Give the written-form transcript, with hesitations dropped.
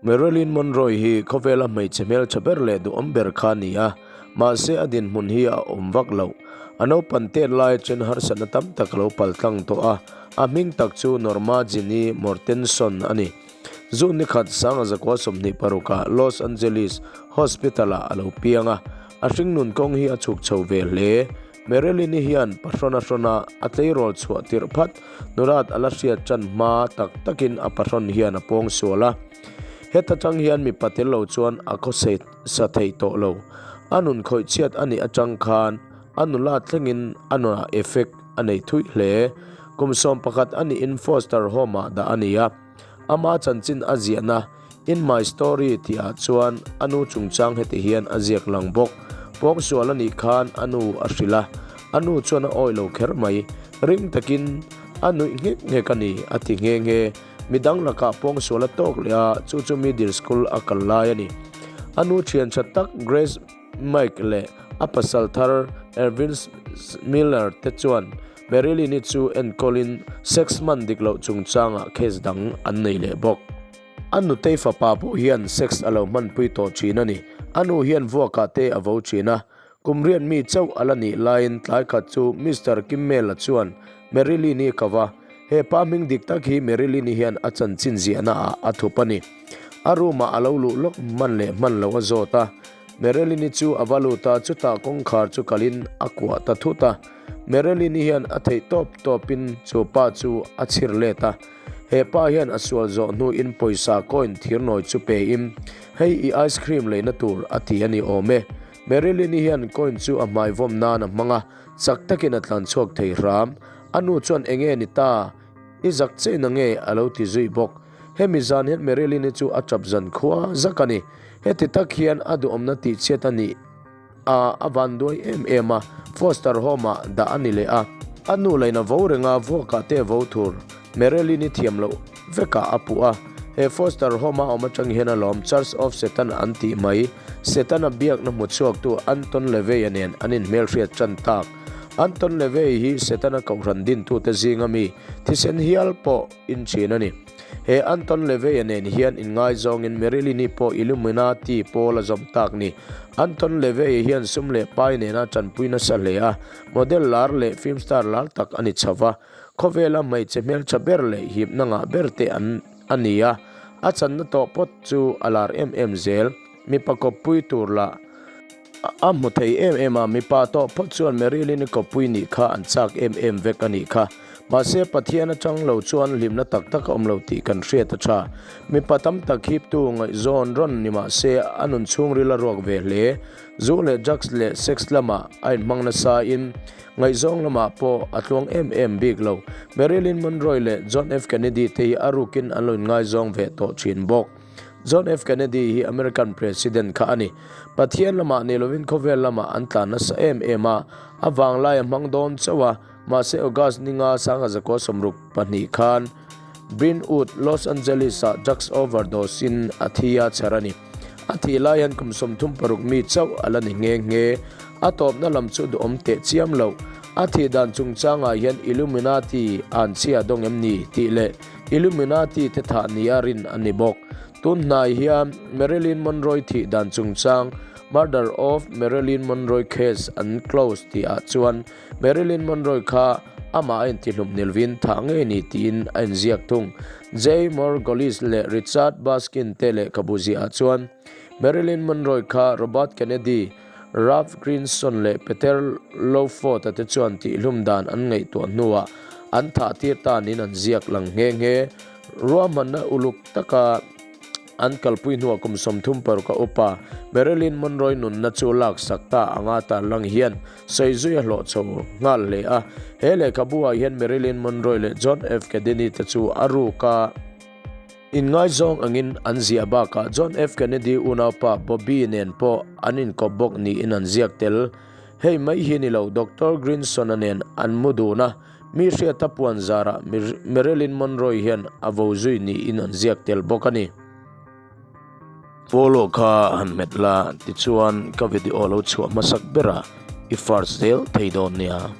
Marilyn Monroe hi khawvela hmeichhe hmeltha ber leh duhawm ber kha a ni a, mahse a dinhmun hi a awm vak lo. A naupan tet lai atangin harsatna tam tak a lo paltlang tawh a, a hming tak chu Norma Jeane Mortenson a ni. June ni khat sanga zakua 26 ah Los Angeles Hospital ah a lo piang a, a hringnun kawng hi a chhuk chho ve hle. Marilyn-i hian pahrawn a hrawn a, a tleirawl chhuah tirh phat. Nurat a la hriat tan hma tak takin a pahrawn hian a pawng sual a. Heta tang hian mipa tel lo chuan a khaw sa thei tawh lo. A nun khawih chhiat a nih atang khan a nula thlengin a nunah effect a nei thui hle. Kum 11 a nihin foster home-ah dah a ni a. Ama chanchin a ziahna In My Story tih ah chuan a nu chungchang heti hian a ziak lang bawk. Pawngsual a nih khan a nu a hrilh a, a nu chuan a awih lo kher mai. Ring takin a nuih nghek nghek a ni, a ti nghe nghe. Midang lakah pawngsual a tawk leh a, chu chu middle school a kal lai a ni. A nu thian tha tak Grace Mike leh a pasal thar Ervin Miller te chuan Marilyn-i chu enkawlin sex hman dik loh chungchangah case dang an nei leh bawk. A nutei fapa pawh hian sex a lo hmanpui tawh thin a ni. A nu hian vuakah te a vo thin a. Kum riat mi chauh a la nih laiin tlai khat chu Mister Kimmel-a chuan Marilyn-i ka va. He pa hming dik tak hi Marilyn-i hian a chanchin ziahna ah a thup a ni. A room-ah a lo luh lawk hman leh hman loh a zawt a. Marilyn-i chu a va lut a, chutah kawngkhar chu kalin a kuah ta thut a. Marilyn-i hian a theih tawp tawpin chu pa chu a chhir let a. He pa hian a sual zawh hnuin pawisa coin thirnawi chu pein, Hei i ice cream leina tur a ti a ni awm e. Marilyn-i hian coin chu a hmai vawm nan a hmang a, chak takin a tlan chhuak thei hram. A nu chuan enge ni ta? I zak che na nge? a lo ti zui bawk. Hemi zan hian Marilyn-i chu a tap zan khua zak a ni. Heti tak hian a duhawmna tihchhiat a nih a, a van duai em em a, foster home-ah dah a ni leh a. A nu laina vo renga vuakah te vo thur Marilyn-i thiam loh vekah a puh a. He foster home-a awm atang hian alawm Church of Satan an tih mai, Setana biakna hmu chhuaktu Anton LaVey-a nen an inhmelhriat tan tak. Anton LaVey hi Setana kohhran dintute zinga mi thisen hial pawh in thin a ni. He Anton LaVey-a nen hian inngaizawngin Marilyn-i pawh Illuminati pawl a zawm tak ni. Anton LaVey-a hian sum leh pai nena tanpui nasa hle a, model lar leh film star lar tak a ni chho va. Khawvela hmeichhe hmeltha ber leh hipna ngah ber te an a ni a, a channa tawh pawt chu a lar em em zel. Mipa kawppui tur lah a hmu thei em em a, mipa tawh phawt chuan Marilyn-i kawppui nih kha an chak em em vek a nih kha. Mahse, Pathian atang lo chuan hlimna tak tak a awm lo tih kan hriat a tha. Mipa tam tak hiptu ngaihzawn rawn ni mah se a nun chhungril a ruak ve hle. Zu leh drugs leh sex lamah a inhmang nasa in ngaihzawng lamah pawh a tluang em em bik lo. Marilyn Monroe leh John F Kennedy te hi a rukin an lo inngaizawng ve tawh thin bawk. John F Kennedy hi American President kha a ni. Pathian lamah ni lovin khawvel lamah an tlan nasa em em a, a vanglai a hmang dawn chauh a, mahse August ninga 1962 khan Brentwood, Los Angeles-ah drugs overdose-in a thi a chher a ni. A thih lai hian kum 36 mi chauh a la ni nghe nghe. A tawpna lam chu duhawm teh chiam loh. A thih dan chungchangah hian Illuminati an chhia dawng em ni tih leh Illuminati te thah nia rin a ni bawk. Tun hnai hian Marilyn Monroe thih dan chungchang Murder of Marilyn Monroe case an close tih ah chuan Marilyn Monroe kha amah a intihlum nilvin thah ngei ni tiin a inziak thung. Jay Margolis leh Richard Baskin te lehkhabu ziah ah chuan Marilyn Monroe kha Robert Kennedy, Ralph Greenson leh Peter Lawford-a te chuan tihlum dan an ngaihtuah hnuah an thah tir tanin an ziak lang nghe nghe. Ruahmanna uluk taka an kalpui hnuah kum 36 a upa Marilyn Monroe nunna chu laksak ta anga tarlang hian sawi zui a hlawh chho nghal hle a. He lehkhabu ah hian Marilyn Monroe leh John F Kennedy te chu a ruk a. Inngaizawng angin an ziah bakah John F. Kennedy unaupa Bobby nen pawh an inkawp bawk niin an ziak tel. Hei mai hi ni lo, Doctor Greenson-a nen an mu dun a, mi hriata puan zarah Marilyn Monroe hian a vo zui niin an ziak tel bawk a ni. Follow kha han hmet la, tichuan ka video lo chhuah hmasak berah i first zel thei dawn nia.